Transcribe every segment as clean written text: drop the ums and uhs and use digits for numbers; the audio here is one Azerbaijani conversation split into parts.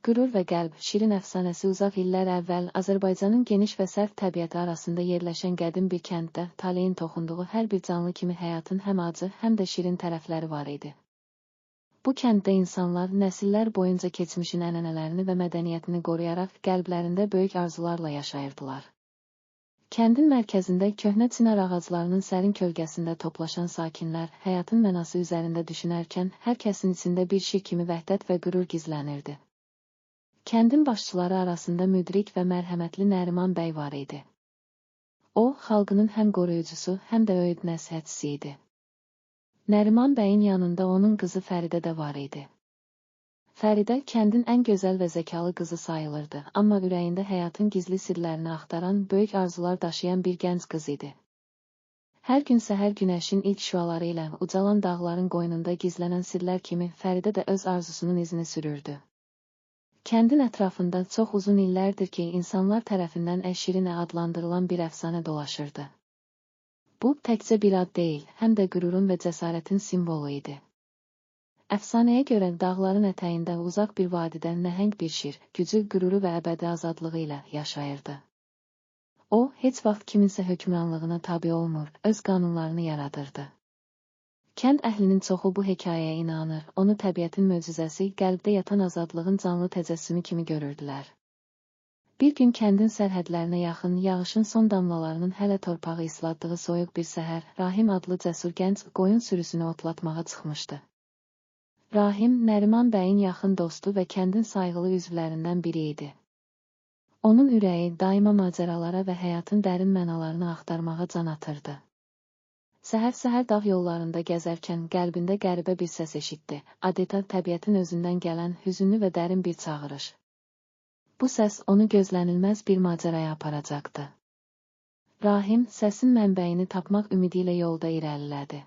Qürur və Qəlb, Şirin əfsanəsi uzaq illər əvvəl Azərbaycanın geniş və sərf təbiəti arasında yerləşən qədim bir kənddə taleyin toxunduğu hər bir canlı kimi həyatın həm acı, həm də şirin tərəfləri var idi. Bu kənddə insanlar nəsillər boyunca keçmişin ənənələrini və mədəniyyətini qoruyaraq qəlblərində böyük arzularla yaşayırdılar. Kəndin mərkəzində köhnə çinar ağaclarının sərin kölgəsində toplaşan sakinlər həyatın mənası üzərində düşünərkən hər kəsin içində bir şir kimi vəhdət və qürur gizlənirdi. Kəndin başçıları arasında müdrik və mərhəmətli Nəriman bəy var idi. O, xalqının həm qoruyucusu, həm də öyüd nəsihətçisi idi. Nəriman bəyin yanında onun qızı Fəridə də var idi. Fəridə kəndin ən gözəl və zəkalı qızı sayılırdı, amma ürəyində həyatın gizli sirlərini axtaran, böyük arzular daşıyan bir gənc qız idi. Hər gün səhər günəşin ilk şüaları ilə ucalan dağların qoynunda gizlənən sirlər kimi Fəridə də öz arzusunun izini sürürdü. Kəndin ətrafında çox uzun illərdir ki, insanlar tərəfindən Əşirinə adlandırılan bir əfsanə dolaşırdı. Bu, təkcə bir ad deyil, həm də qürurun və cəsarətin simvolu idi. Əfsanəyə görə dağların ətəyində uzaq bir vadidə nəhəng bir şir, gücü, qüruru və əbədi azadlığı ilə yaşayırdı. O, heç vaxt kiminsə hökmranlığına tabi olmur, öz qanunlarını yaradırdı. Kənd əhlinin çoxu bu hekayəyə inanır, onu təbiətin möcüzəsi, qəlbdə yatan azadlığın canlı təcəssümü kimi görürdülər. Bir gün kəndin sərhədlərinə yaxın, yağışın son damlalarının hələ torpağı islatdığı soyuq bir səhər, Rahim adlı cəsur gənc qoyun sürüsünü otlatmağa çıxmışdı. Rahim, Nəriman bəyin yaxın dostu və kəndin sayğılı üzvlərindən biri idi. Onun ürəyi daima macəralara və həyatın dərin mənalarını axtarmağa can atırdı. Səhər-səhər dağ yollarında gəzərkən qəlbində qəribə bir səs eşitdi, adeta təbiətin özündən gələn hüzünlü və dərin bir çağırış. Bu səs onu gözlənilməz bir macəraya aparacaqdı. Rahim, səsin mənbəyini tapmaq ümidi ilə yolda irəlilədi.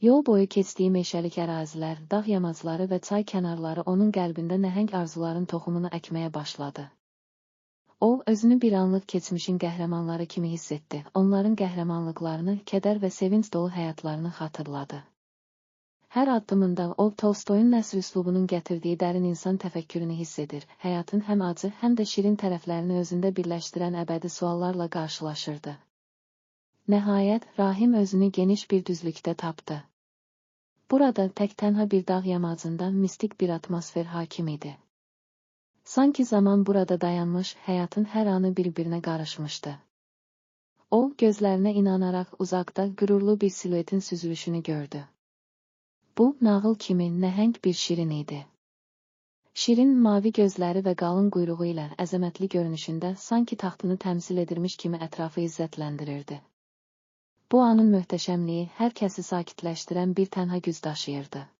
Yol boyu keçdiyi meşəlik ərazilər, dağ yamacları və çay kənarları onun qəlbində nəhəng arzuların toxumunu əkməyə başladı. O, özünü bir anlıq keçmişin qəhrəmanları kimi hiss etdi, onların qəhrəmanlıqlarını, kədər və sevinc dolu həyatlarını xatırladı. Hər addımında o, Tolstoyun nəsr üslubunun gətirdiyi dərin insan təfəkkürünü hiss edir, həyatın həm acı, həm də şirin tərəflərini özündə birləşdirən əbədi suallarla qarşılaşırdı. Nəhayət, Rahim özünü geniş bir düzlükdə tapdı. Burada tək-tənha bir dağ yamacında mistik bir atmosfer hakim idi. Sanki zaman burada dayanmış, həyatın hər anı bir-birinə qarışmışdı. O, gözlərinə inanaraq uzaqda qürurlu bir siluetin süzülüşünü gördü. Bu, nağıl kimi nəhəng bir şirin idi. Şirin, mavi gözləri və qalın quyruğu ilə əzəmətli görünüşündə sanki taxtını təmsil edirmiş kimi ətrafı izzətləndirirdi. Bu anın möhtəşəmliyi hər kəsi sakitləşdirən bir tənha güc daşıyırdı.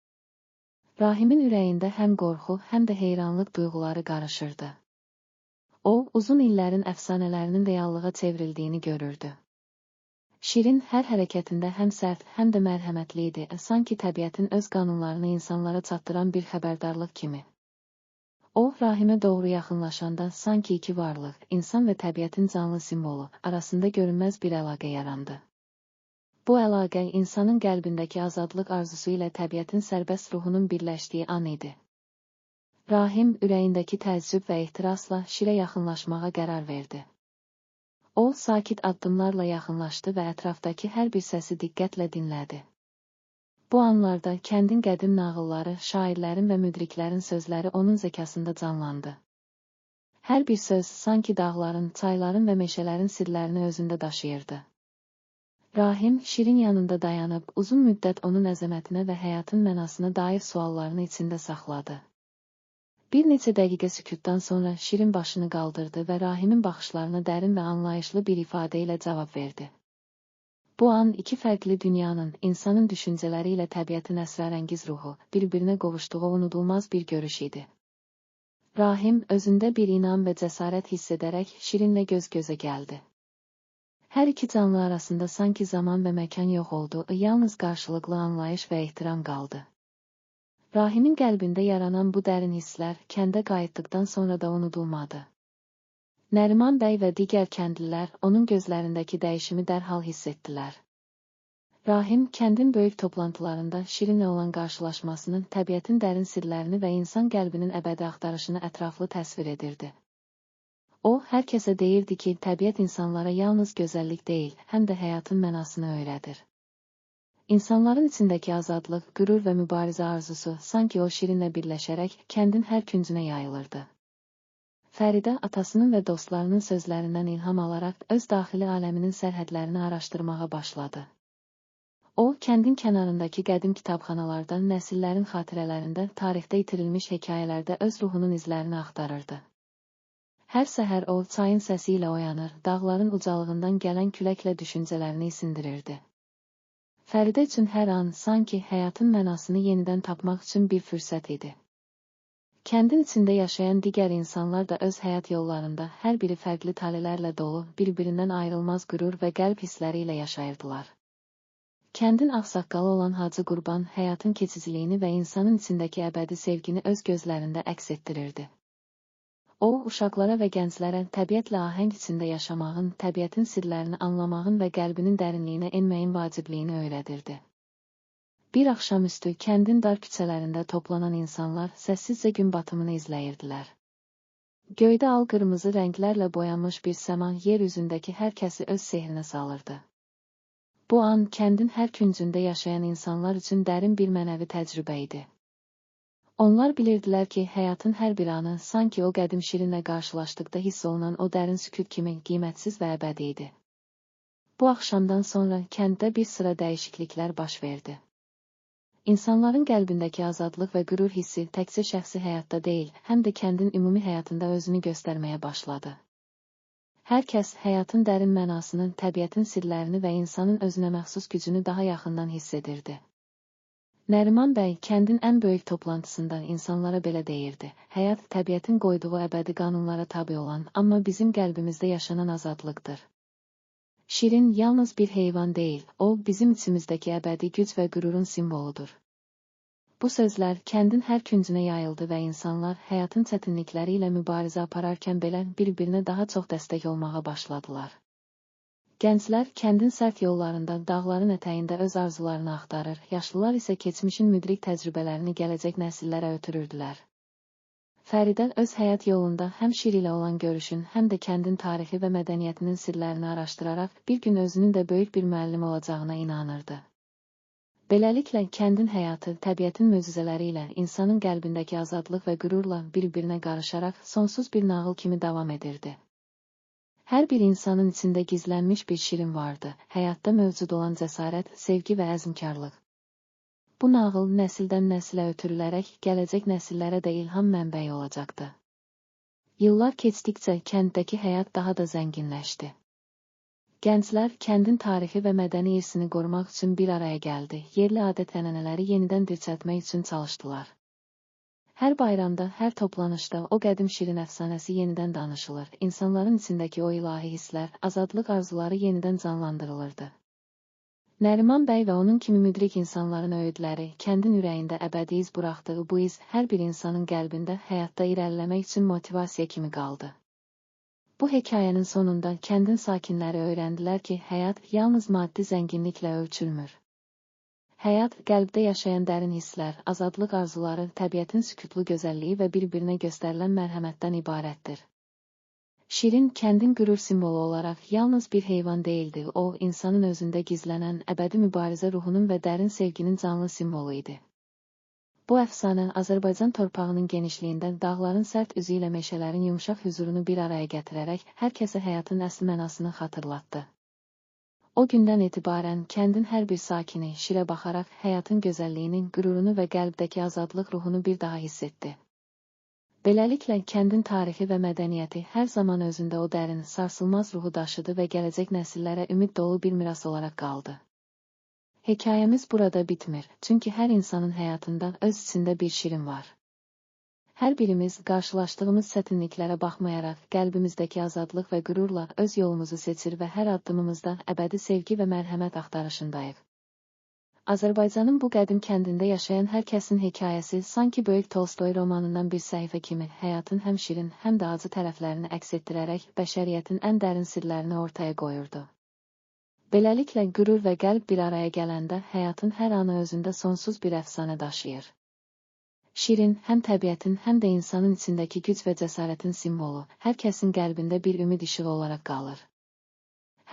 Rahimin ürəyində həm qorxu, həm də heyranlıq duyğuları qarışırdı. O, uzun illərin əfsanələrinin reallığa çevrildiyini görürdü. Şirin hər hərəkətində həm sərt, həm də mərhəmətli idi, sanki təbiətin öz qanunlarını insanlara çatdıran bir xəbərdarlıq kimi. O, Rahimə doğru yaxınlaşanda sanki iki varlıq, insan və təbiətin canlı simvolu, arasında görünməz bir əlaqə yarandı. Bu əlaqə insanın qəlbindəki azadlıq arzusu ilə təbiətin sərbəst ruhunun birləşdiyi an idi. Rahim ürəyindəki təəccüb və ehtirasla şirə yaxınlaşmağa qərar verdi. O, sakit addımlarla yaxınlaşdı və ətrafdakı hər bir səsi diqqətlə dinlədi. Bu anlarda kəndin qədim nağılları, şairlərin və müdriklərin sözləri onun zəkasında canlandı. Hər bir söz sanki dağların, çayların və meşələrin sirlərini özündə daşıyırdı. Rahim, şirin yanında dayanıb, uzun müddət onun əzəmətinə və həyatın mənasına dair suallarını içində saxladı. Bir neçə dəqiqə sükutdan sonra şirin başını qaldırdı və Rahimin baxışlarına dərin və anlayışlı bir ifadə ilə cavab verdi. Bu an iki fərqli dünyanın, insanın düşüncələri ilə təbiətin əsrarəngiz ruhu, bir-birinə qovuşduğu unudulmaz bir görüş idi. Rahim, özündə bir inam və cəsarət hiss edərək şirinlə göz-gözə gəldi. Hər iki canlı arasında sanki zaman və məkan yox oldu, yalnız qarşılıqlı anlayış və ehtiram qaldı. Rahimin qəlbində yaranan bu dərin hisslər kəndə qayıtdıqdan sonra da unudulmadı. Nəriman bəy və digər kəndlilər onun gözlərindəki dəyişimi dərhal hiss etdilər. Rahim, kəndin böyük toplantılarında Şirinlə olan qarşılaşmasını, təbiətin dərin sirlərini və insan qəlbinin əbədi axtarışını ətraflı təsvir edirdi. O, hər kəsə deyirdi ki, təbiət insanlara yalnız gözəllik deyil, həm də həyatın mənasını öyrədir. İnsanların içindəki azadlıq, qürur və mübarizə arzusu sanki o Şirinlə birləşərək kəndin hər küncünə yayılırdı. Fəridə atasının və dostlarının sözlərindən ilham alaraq öz daxili aləminin sərhədlərini araşdırmağa başladı. O, kəndin kənarındakı qədim kitabxanalarda, nəsillərin xatirələrində, tarixdə itirilmiş hekayələrdə öz ruhunun izlərini axtarırdı. Hər səhər o, çayın səsi ilə oyanır, dağların ucalığından gələn küləklə düşüncələrini isindirirdi. Fəridə üçün hər an, sanki həyatın mənasını yenidən tapmaq üçün bir fürsət idi. Kəndin içində yaşayan digər insanlar da öz həyat yollarında hər biri fərqli talelərlə dolu, bir-birindən ayrılmaz qürur və qəlb hissləri ilə yaşayırdılar. Kəndin ağsaqqalı olan Hacı Qurban həyatın keçiciliyini və insanın içindəki əbədi sevgini öz gözlərində əks etdirirdi. O, uşaqlara və gənclərə təbiətlə ahəng içində yaşamağın, təbiətin sirlərini anlamağın və qəlbinin dərinliyinə enməyin vacibliyini öyrədirdi. Bir axşamüstü kəndin dar küçələrində toplanan insanlar səssizcə gün batımını izləyirdilər. Göydə al-qırmızı rənglərlə boyanmış bir səma yer üzündəki hər kəsi öz sehrinə salırdı. Bu an kəndin hər küncündə yaşayan insanlar üçün dərin bir mənəvi təcrübə idi. Onlar bilirdilər ki, həyatın hər bir anı sanki o qədim Şirinlə qarşılaşdıqda hiss olunan o dərin sükut kimi qiymətsiz və əbədi idi. Bu axşamdan sonra kənddə bir sıra dəyişikliklər baş verdi. İnsanların qəlbindəki azadlıq və qürur hissi təkcə şəxsi həyatda deyil, həm də kəndin ümumi həyatında özünü göstərməyə başladı. Hər kəs həyatın dərin mənasını, təbiətin sirlərini və insanın özünə məxsus gücünü daha yaxından hiss edirdi. Nəriman bəy kəndin ən böyük toplantısında insanlara belə deyirdi: həyat təbiətin qoyduğu əbədi qanunlara tabi olan, amma bizim qəlbimizdə yaşanan azadlıqdır. Şirin yalnız bir heyvan deyil, o bizim içimizdəki əbədi güc və qürurun simvoludur. Bu sözlər kəndin hər küncünə yayıldı və insanlar həyatın çətinlikləri ilə mübarizə apararkən belə bir-birinə daha çox dəstək olmağa başladılar. Gənclər kəndin sərt yollarında, dağların ətəyində öz arzularını axtarır, yaşlılar isə keçmişin müdrik təcrübələrini gələcək nəsillərə ötürürdülər. Fəridə öz həyat yolunda həm Şir ilə olan görüşün, həm də kəndin tarixi və mədəniyyətinin sirlərini araşdıraraq bir gün özünün də böyük bir müəllim olacağına inanırdı. Beləliklə, kəndin həyatı təbiətin möcüzələri ilə, insanın qəlbindəki azadlıq və qürurla bir-birinə qarışaraq sonsuz bir nağıl kimi davam edirdi. Hər bir insanın içində gizlənmiş bir Şirin vardı, həyatda mövcud olan cəsarət, sevgi və əzmkarlıq. Bu nağıl nəsildən nəsilə ötürülərək gələcək nəsillərə də ilham mənbəyi olacaqdı. Yıllar keçdikcə kənddəki həyat daha da zənginləşdi. Gənclər kəndin tarixi və mədəni irsini qorumaq üçün bir araya gəldi, yerli adət-ənənələri yenidən dirçəltmək üçün çalışdılar. Hər bayramda, hər toplanışda o qədim Şirin əfsanəsi yenidən danışılır, insanların içindəki o ilahi hisslər, azadlıq arzuları yenidən canlandırılırdı. Nəriman bəy və onun kimi müdrik insanların öyüdləri kəndin ürəyində əbədi iz buraxdığı bu iz hər bir insanın qəlbində həyatda irəliləmək üçün motivasiya kimi qaldı. Bu hekayənin sonunda kəndin sakinləri öyrəndilər ki, həyat yalnız maddi zənginliklə ölçülmür. Həyat, qəlbdə yaşayan dərin hisslər, azadlıq arzuları, təbiətin sükutlu gözəlliyi və bir-birinə göstərilən mərhəmətdən ibarətdir. Şirin, kəndin qürur simvolu olaraq yalnız bir heyvan deyildi, o, insanın özündə gizlənən əbədi mübarizə ruhunun və dərin sevginin canlı simvolu idi. Bu əfsanə Azərbaycan torpağının genişliyində dağların sərt üzü ilə meşələrin yumşaq hüzurunu bir araya gətirərək hər kəsə həyatın əsl mənasını xatırlatdı. O gündən etibarən kəndin hər bir sakini Şirə baxaraq həyatın gözəlliyini, qürurunu və qəlbdəki azadlıq ruhunu bir daha hiss etdi. Beləliklə, kəndin tarixi və mədəniyyəti hər zaman özündə o dərin, sarsılmaz ruhu daşıdı və gələcək nəsillərə ümid dolu bir miras olaraq qaldı. Hekayəmiz burada bitmir, çünki hər insanın həyatında öz içində bir Şirin var. Hər birimiz qarşılaşdığımız çətinliklərə baxmayaraq qəlbimizdəki azadlıq və qürurla öz yolumuzu seçir və hər addımımızda əbədi sevgi və mərhəmət axtarışındayıq. Azərbaycanın bu qədim kəndində yaşayan hər kəsin hekayəsi sanki böyük Tolstoy romanından bir səhifə kimi həyatın həm şirin, həm də acı tərəflərini əks etdirərək bəşəriyyətin ən dərin sirlərini ortaya qoyurdu. Beləliklə qürur və qəlb bir araya gələndə həyatın hər anı özündə sonsuz bir əfsanə daşıyır. Şirin, həm təbiətin, həm də insanın içindəki güc və cəsarətin simvolu, hər kəsin qəlbində bir ümid işığı olaraq qalır.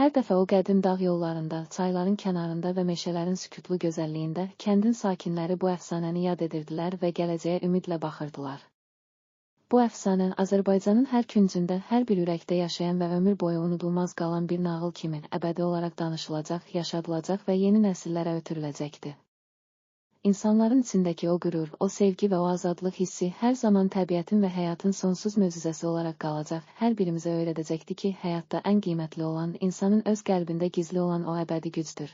Hər dəfə o qədim dağ yollarında, çayların kənarında və meşələrin sükutlu gözəlliyində kəndin sakinləri bu əfsanəni yad edirdilər və gələcəyə ümidlə baxırdılar. Bu əfsanə Azərbaycanın hər küncündə, hər bir ürəkdə yaşayan və ömür boyu unudulmaz qalan bir nağıl kimi əbədi olaraq danışılacaq, yaşadılacaq və yeni nəsillərə ötürüləcəkdir. İnsanların içindəki o qürur, o sevgi və o azadlıq hissi hər zaman təbiətin və həyatın sonsuz möcüzəsi olaraq qalacaq, hər birimizə öyrədəcəkdi ki, həyatda ən qiymətli olan, insanın öz qəlbində gizli olan o əbədi gücdür.